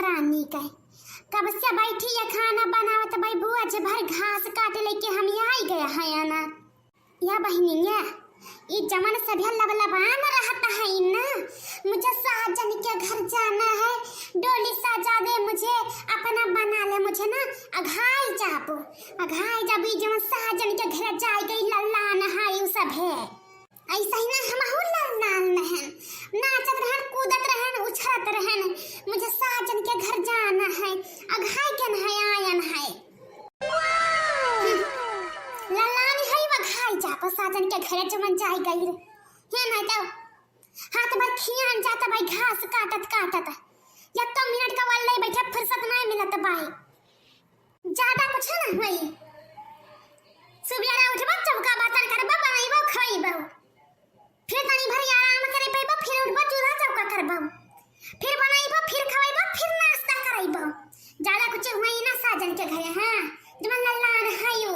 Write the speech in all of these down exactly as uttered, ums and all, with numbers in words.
रानी के। कब से बैठी है खाना बनावत बाई, बुआ जे भर घास काटे लेके हम आई गया है ना। या बहिनिया, ई जवन सभे लबलबान रहत है ना, मुझे साजन के घर जाना है, डोली सजा दे मुझे, अपना बना ले मुझे ना, अघाई जाबो, अघाई जाबो, ई जवन साजन के घर जाए गई लल्लान है उ सभे। ऐसा ही ना हमहू लल्लान रहन, नाचत रहन, कूदत रहन, उछलत रहन, मुझे साजन के घर जाना है, अघाई गन है, आयन है। लल्लानी है वो घाई जाबो साजन के घरे जवन जाई गई रे। हे ना जाओ। हाथ भर खियान जाता बाई घास काटत काटत। या तो मिनट का वाले बैठे फुर्सत नहीं मिलत बाई। ज्यादा कुछ ना होई। सुबेरा उठबा, चौका बर्तन करबा, बनाइबा, खवाइबा। फिर तनी भर आराम करे पइबा, फिर उठबा, चूल्हा चौका करबा। फिर बनाइबा, फिर खवाइबा, फिर नाश्ता कराइबा। ज्यादा कुछ हुआ ही ना साजन के घरे, हाँ, जवन लल्लान है यू।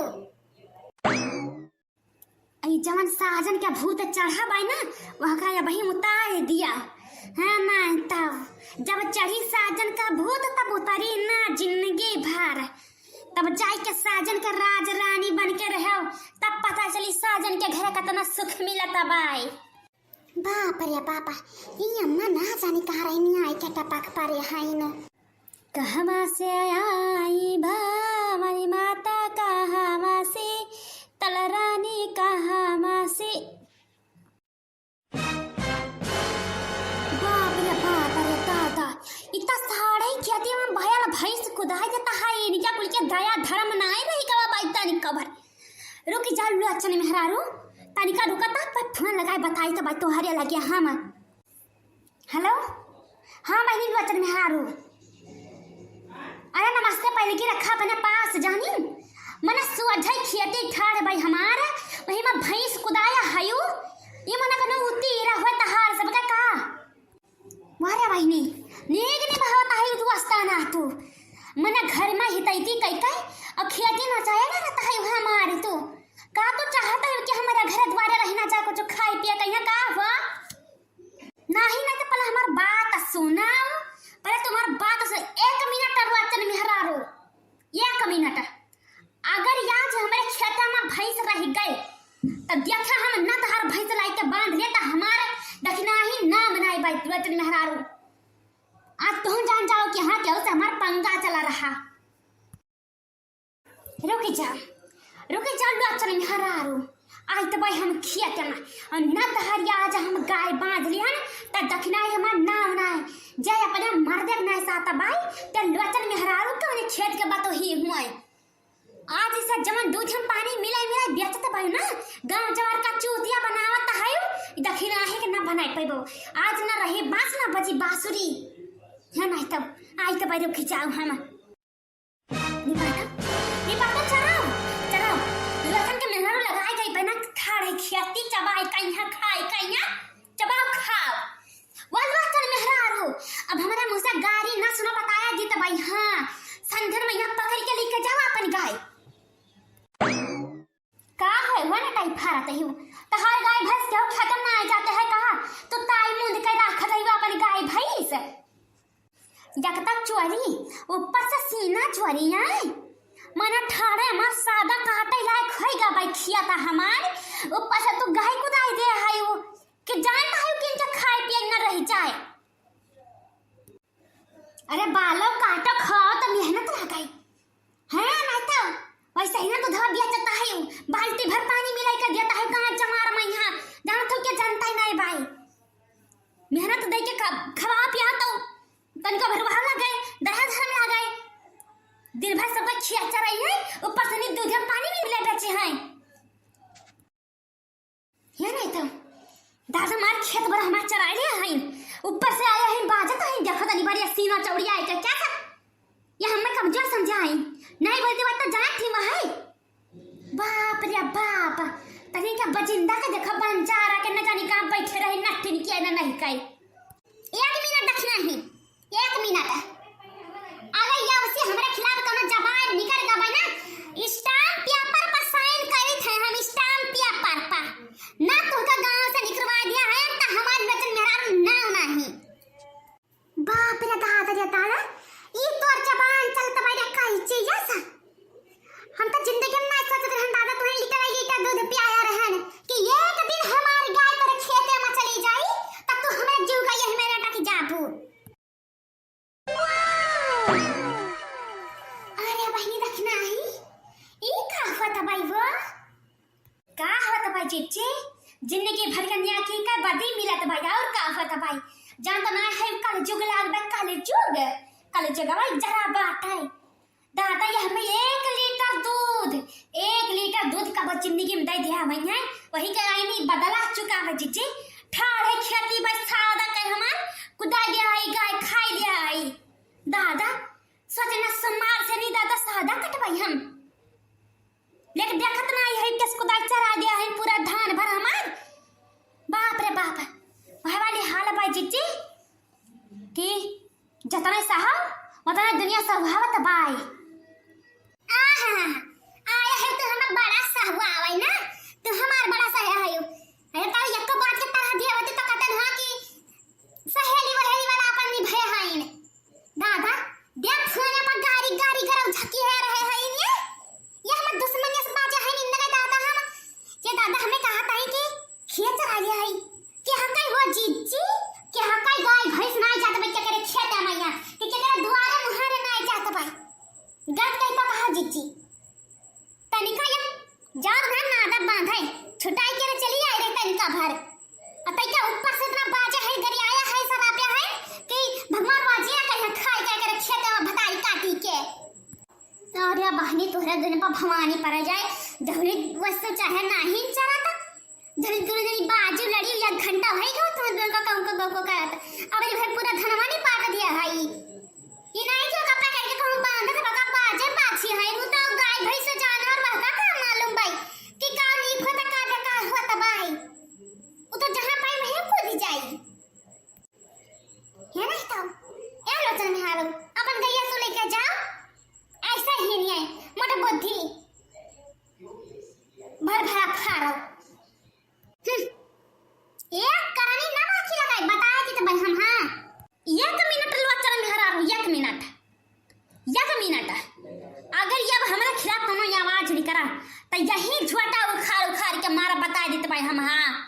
ई जवन साजन के भूत चढ़ा बाई ना, वहका अबही उतार दिया। हाँ, ना तब जब चढ़ी साजन का भूत, तब उतरी ना जिंदगी भर। तब जाई के साजन के राज रानी बन के रहो, तब पता चली साजन के घर कितना सुख मिलत बाई। बाप रे बाप, ई अम्मा ना जाने कहाँ रहनी, आई के टपक परे हईन। कहवा से आई भवानी माता, कहवा से तलरानी, कहवा से। बाप रे बाप रे दादा, इतना सारे खेती में भयल भैंस कुदाई देता है, इनका कुल के दया धर्म नाय रही गवा बाई तनी कबर। रुक जा लोचन मेहरारू, तनिका रुका ता, पर फोन लगाए बताई तो बाई तोहरे लगे हम। हेलो, हाँ बहिनी लोचन मेहरारू। अरे नमस्ते पहले की रखा अपने पास जानी, मने सुअझई खियती ठाड़ बाई हमार, वही में भैंस कुदाया हयू, ये मने कनो उती रहो तहार सबके का। वाह रे बहिनी, नीक निभावत है तू अस्ताना तू। मने घर में हितैती कई कई, और खेती नचाए ना रहता है वहाँ मारे तू। का तू चाहता है कि हमारे घर द्वारे रही ना जाए, कुछ खाए पिए कहीं का हुआ? नाही, नाही तो पहले हमार बात सुनाओ, पहले तुम्हार बात सुन, एक मिनट रुआ चल मेहरारू, एक मिनट। अगर आज हमरे खेता में भैंस रह गए, तब देखा हम न तहार भैंस लाई के बांध ले, तो हमार दखिनाही ना मनाई बाई तुरंत मेहरारू। आज तुम जान जाओ कि हाँ, केहू से हमार पंगा चला रहा। रुक जा, रुक जा, लोचन मेहरारू। आज तो बाई हम खेत में, और न तहरिया आज हम गाय बांध लिहन, त दखिनाही हमार ना होना है। जय अपने मर्दे के नाय साथ बाई, ते लोचन मेहरारू के उन्हें खेत के बात ही हुए। आज इसे जवन दूध हम पानी मिलाई मिलाई बेचत बाई ना, गांव जवार का चूतिया बनावत है, दखिनाही के ना बनाई पैबो। आज ना रही बांस ना बजी बांसुरी। है ना तब, आई तो बाई रुक जाओ हम। निपाटा, निपाटा चराओ, चराओ। लखन के मेहरारू लगाए गई बना ठाड़े खियाती चबाई कइहाँ खाए कइहाँ, चबाओ खाओ। वाह, वाह, चल मेहरारू, अब हमारा मुँह से गारी ना सुनो, बताया दी तबाई, हाँ, संधर में यहाँ पकड़ के लेके जाओ अपन गाय। का है, हुआ ना टाइप फारत है, तहार गाय भैंस के खत्म ना आ जाते हैं कहा, तो ताई मुंद के राखत है अपन गाय भैंस। जकता चोरी, ऊपर से सीना चोरी है। मने ठाड़े हमार सादा काटे लायक होई गा बाई खिया ता हमार, ऊपर से तू गाय कुदाई दे है वो, कि जानता है कि इनके खाए पिए न रह जाए। अरे बालो काटो खाओ तो मेहनत लगाई। हाँ, नहीं तो वैसे ही ना दूधवा बेचता है, बाल्टी भर पानी मिलाई के देता है गाँव जमार में यहाँ, जानत हो के जनता ही नहीं बाई। मेहनत दे के ख-, खवा पिया तो तनिको भरवा लगे, दया धर्म लगे। दिन भर सबका खिया चराई है, ऊपर से नहीं दूध पानी भी मिले बेचे हैं। ये नहीं तो दादा मार खेत भर हमार चराई ले हैं, ऊपर से आया है बाजत है, देखो तनी बारी सीना चौड़िया है क्या, क्या कर? ये हमें कमजोर समझा है, नहीं बोलती बात तो जाए थी वहाँ। बाप रे बाप, तनी का बजिंदा के देखो बंजारा के न जानी कहाँ बैठे रहे, नठिन किया न नहीं कई। एक मिनट दखिनाही, एक मिनट। अगर या उसे हमरे खिलाफ कोनो जबान निकल गबे ना, stamp paper पर sign करी थे हम, stamp paper पर। ना तुमका गांव से निकलवा दिया है, तो हमारी वचन मेहरारू ना नहीं। बाप रे दादा रे दादा, कल जगह जरा बाटे। दादा, ये हमें एक लीटर दूध, एक लीटर दूध का बस जिंदगी में दे दिया हमें है, वही के आईनी बदला चुका है जीजी। ठाढ़े खेती बस सादा के हमार कुदा गया है, गाय खाई गया है। दादा, सोचना सोमार से नहीं दादा सादा कटवाई हम। लेकिन देखत ना आई है, किसको दाई चरा दिया है पूरा धान भर हमार। बाप रे बाप, वह वाली हाल बाई जीजी कि जतना सहब, उतना दुनिया सहुआवत बाई। आहा, आया है तो हमार बड़ा सहुआ आवे ना, तो हमार बड़ा सहे है। अरे ताऊ, एको बात के तरह दिया होते तो कहते ना कि सहेली वहेली वाला अपन निभे हईन। दादा, देख फोन पर गारी गारी गरम झकी है रहे हईन ये। ये हमर दुश्मन से बाजे हईन इनके दादा हम। ये दादा हमें कहा था कि खेत चला लिया है। के हकई हो जीजी, के हकई गाय भैंस ना जात बा के करे खेत मैया, के के करे दुआरे मुहारे ना जात बा। गलत कही तो कहा जीजी। तनिका ये जान है ना आदत बांधे, छुटाई के रे चली आई रही तनिका भर। आ तैका ऊपर से इतना बाजे है, गरियाया है, सराप्या है कि भगवान बाजिया कहे खाई के करे खेत में भतारी काटी के। अरे बहनी, तोहरे दिन पर भवानी पड़ जाए, जहुरी वस्तु चाहे नाही चलत, जहुरी दूर जनी बाजू लड़ी, एक घंटा होई गो, तुम दोनों का कहूँ को गो को करत, अब ये भाई पूरा धनवा नहीं पाट दिया है। ये नहीं जो कपड़ा करके कहूँ बांधत बका बाजे पाछी है, वो तो गाय भैंस जानवर बहका का मालूम बाई, कि का नीक होता, का बेकार होता बाई, वो तो जहाँ पाई वहीं कूद जाई। है नहीं तो, ए लोचन मेहारू, अपन गैया सो लेके जाओ, ऐसा ही नहीं है, मोटे बुद्धि, भर भरा फाड़ो। हम्म, एक करनी ना बाकी लगाई, बताए दी तो भाई हम, हाँ। एक मिनट लोचन मेहरारू, एक मिनट, एक मिनट। अगर ये अब हमारे खिलाफ कोनो आवाज निकला, तो यही झोटा उखाड़ उखाड़ के मारा, बताए दी तो भाई हम, हाँ।